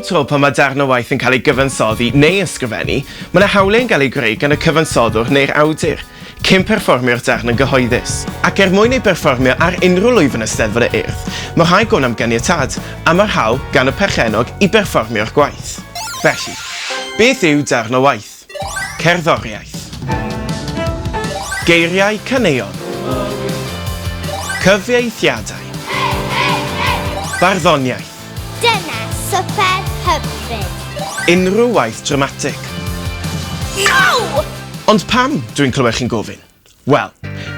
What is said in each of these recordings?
tro pan mae darn o waith yn cael ei gyfansoddi neu ysgrifennu, mae 'na hawliau yn cael eu greu gan y cyfansoddwr neu'r awdur, cyn perfformio'r darn yn gyhoeddus. Ac er mwyn ei berfformio ar unrhyw lwyfan Eisteddfod y Urdd, mae rhaid gofyn am ganiatâd, a mae'r hawl gan y perchennog i berfformio'r gwaith. Felly, beth yw darn o waith? Cerddoriaeth. Geiriau caneuon. Cyfieithiadau. Barddoniaeth. Dyna swper hyfryd. Unrhyw waith dramatig. No! Ond pam, dwi'n clywed chi'n gofyn? Wel,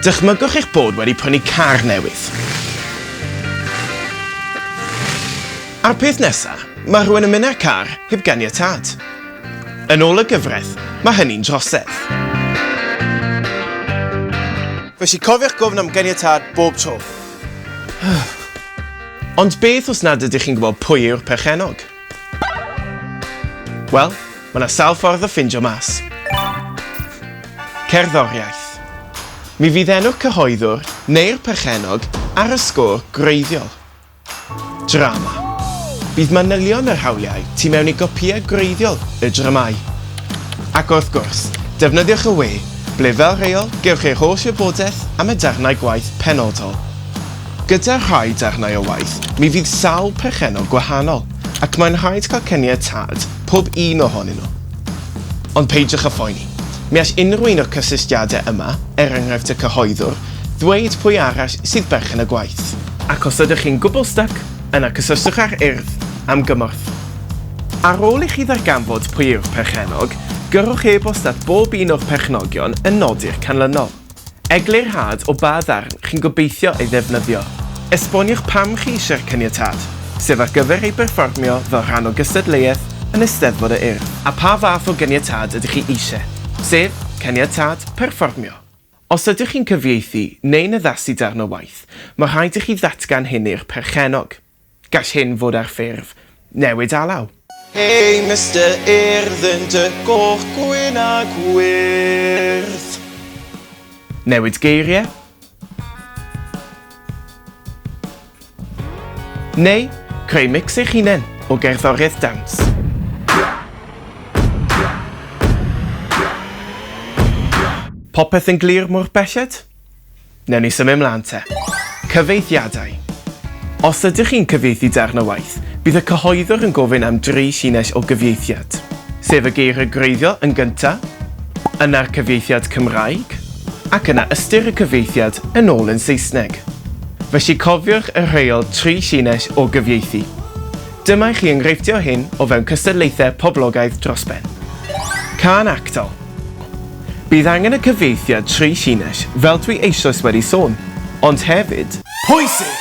dychmygwch eich bod wedi prynu car newydd. A'r peth nesa, mae rhywun yn mynd â'r car heb ganiatâd. Yn ôl y gyfraith, mae hynny'n drosedd. Felly cofiwch gofyn am ganiatâd bob tro. Ond beth os nad ydych chi'n gwybod pwy yw'r perchennog? Wel, mae 'na sawl ffordd o ffindio mas. Cerddoriaeth. Mi fydd enw'r cyhoeddwr neu'r perchennog ar y sgôr gwreiddiol. Drama. Bydd manylion yr hawliau tu mewn i gopïau gwreiddiol y dramâu. Ac wrth gwrs, defnyddiwch y we, ble fel rheol gewch chi'r holl wybodaeth am y darnau gwaith penodol. Gyda rhai darnau o waith, mi fydd sawl perchennog gwahanol, ac mae'n rhaid cael caniatâd pob un ohonyn nhw. Ond peidiwch â phoeni, mi all unrhyw un o'r cysylltiadau yma, er enghraifft y cyhoeddwr, ddweud pwy arall sydd berchen y gwaith. Ac os ydych chi'n gwbl styc, yna cysylltwch â'r Urdd am gymorth. Ar ôl i chi ddarganfod pwy yw'r perchennog, gyrrwch e-bost at bob un o'r perchnogion yn nodi'r canlynol. Eglurhad o ba ddarn chi'n gobeithio ei ddefnyddio. Esboniwch pam chi eisiau'r caniatâd, sef ar gyfer ei berfformio fel rhan o gystadleuaeth yn Eisteddfod y Urdd, a pha fath o ganiatâd ydych chi eisiau, sef caniatâd perfformio. Os ydych chi'n cyfieithu neu'n addasu darn o waith, mae rhaid i chi ddatgan hyn i'r perchennog. Gall hyn fod ar ffurf newid alaw. Hei Mister Urdd yn dy goch gwyn a gwyrdd. Newid geiriau. Neu creu mix eich hunain o gerddoriaeth dawns. Popeth yn glir mor belled? Newn ni symud mlaen te. Cyfieithiadau. Os ydych chi'n cyfieithu darn o waith, bydd y cyhoeddwr yn gofyn am dri llinell o gyfieithiad, sef y geiriau gwreiddiol yn gyntaf, yna'r cyfieithiad Cymraeg, ac yna ystyr y cyfieithiad yn ôl yn Saesneg. Felly cofiwch y rheol tri llinell o gyfieithu. Dyma i chi enghreifftiau o hyn o fewn cystadlaethau poblogaidd dros ben. Cân actol. Bydd angen y cyfieithiad tri llinell, fel dwi eisoes wedi sôn, ond hefyd. Pwysig!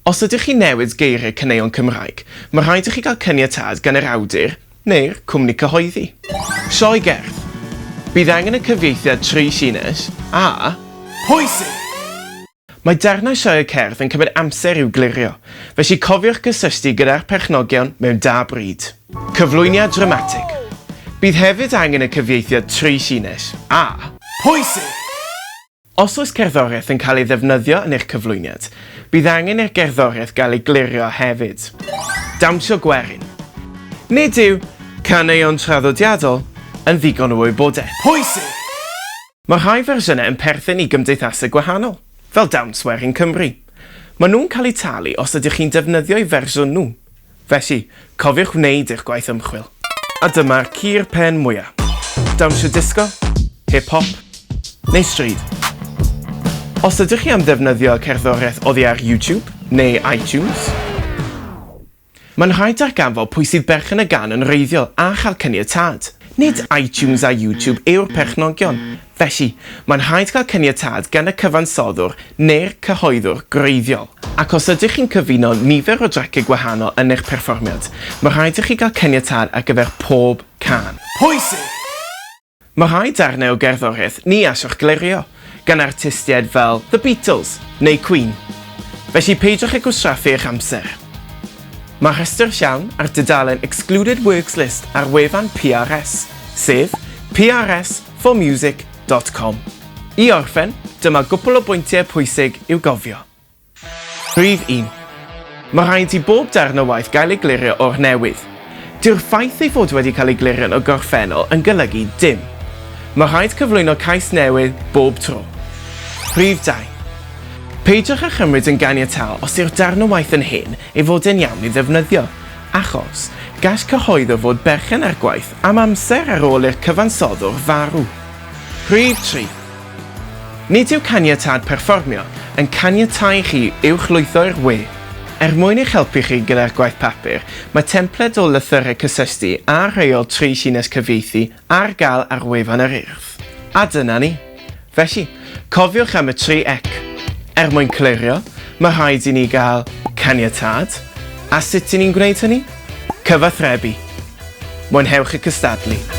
Os ydych chi'n newid geiriau caneuon Cymraeg, mae rhaid i chi gael caniatâd gan yr awdur neu'r cwmni cyhoeddi. Sioe gerdd. Bydd angen y cyfieithiad tri llinell, a. Pwysig! Mae darnau sioe cerdd yn cymryd amser i'w glirio, felly cofiwch gysylltu gyda'r perchnogion mewn da bryd. Cyflwyniad dramatig. Bydd hefyd angen y cyfieithiad tri llinell, a. Pwysig! Os oes cerddoriaeth yn cael ei ddefnyddio yn eich cyflwyniad, bydd angen i'r gerddoriaeth gael ei glirio hefyd. Dawnsio gwerin. Nid yw caneuon traddodiadol yn ddigon o wybodaeth. Pwysig! Mae rhai fersiynau yn perthyn i gymdeithasau gwahanol, fel Dawns Werin Cymru. Maen nhw'n cael eu talu os ydych chi'n defnyddio eu fersiwn nhw. Felly, cofiwch wneud eich gwaith ymchwil. A dyma'r cur pen mwya'. Dawnsio disgo, hip hop, neu stryd. Os ydych chi am ddefnyddio cerddoriaeth oddi ar YouTube neu iTunes, Mae'n rhaid darganfod pwy sydd berchen y gân yn wreiddiol a chael caniatâd. Nid iTunes a YouTube yw'r perchnogion, felly mae'n rhaid cael caniatâd gan y cyfansoddwr neu'r cyhoeddwr gwreiddiol. Ac os ydych chi'n cyfuno nifer o draciau gwahanol yn eich perfformiad, mae rhaid i chi gael caniatâd ar gyfer pob cân. Pwysig! Mae rhai darnau o gerddoriaeth ni allwch glirio, gan artistiaid fel The Beatles neu Queen. Felly peidiwch â gwastraffu eich amser. Mae rhestr llawn ar dudalen Excluded Works List ar wefan PRS, sef prsformusic dot com. I orffen, dyma gwpl o bwyntiau pwysig i'w gofio. Rhif 1. Mae rhaid i bob darn o waith gael ei glirio o'r newydd. Dyw'r ffaith ei fod wedi cael ei glirio yn y gorffennol yn golygu dim. Mae rhaid cyflwyno cais newydd bob tro. Rhif 2. Peidiwch â chymryd yn ganiataol os yw'r darn o waith yn hen ei fod e'n iawn i ddefnyddio, achos gall cyhoeddwr fod berchen ar gwaith am amser ar ôl i'r cyfansoddwr farw. Rhif 3. Nid yw caniatâd perfformio yn caniatáu i chi uwchlwytho i'r we. Er mwyn eich helpu chi gyda'r gwaith papur, mae templed o lythyrau cysylltu a rheol tri llinell cyfieithu ar gael ar wefan yr Urdd. A dyna ni! Felly, cofiwch am y tri ec. Er mwyn clirio, mae rhaid i ni gael caniatâd, a sut i ni'n gwneud hynny? Cyfathrebu. Mwynhewch y cystadlu.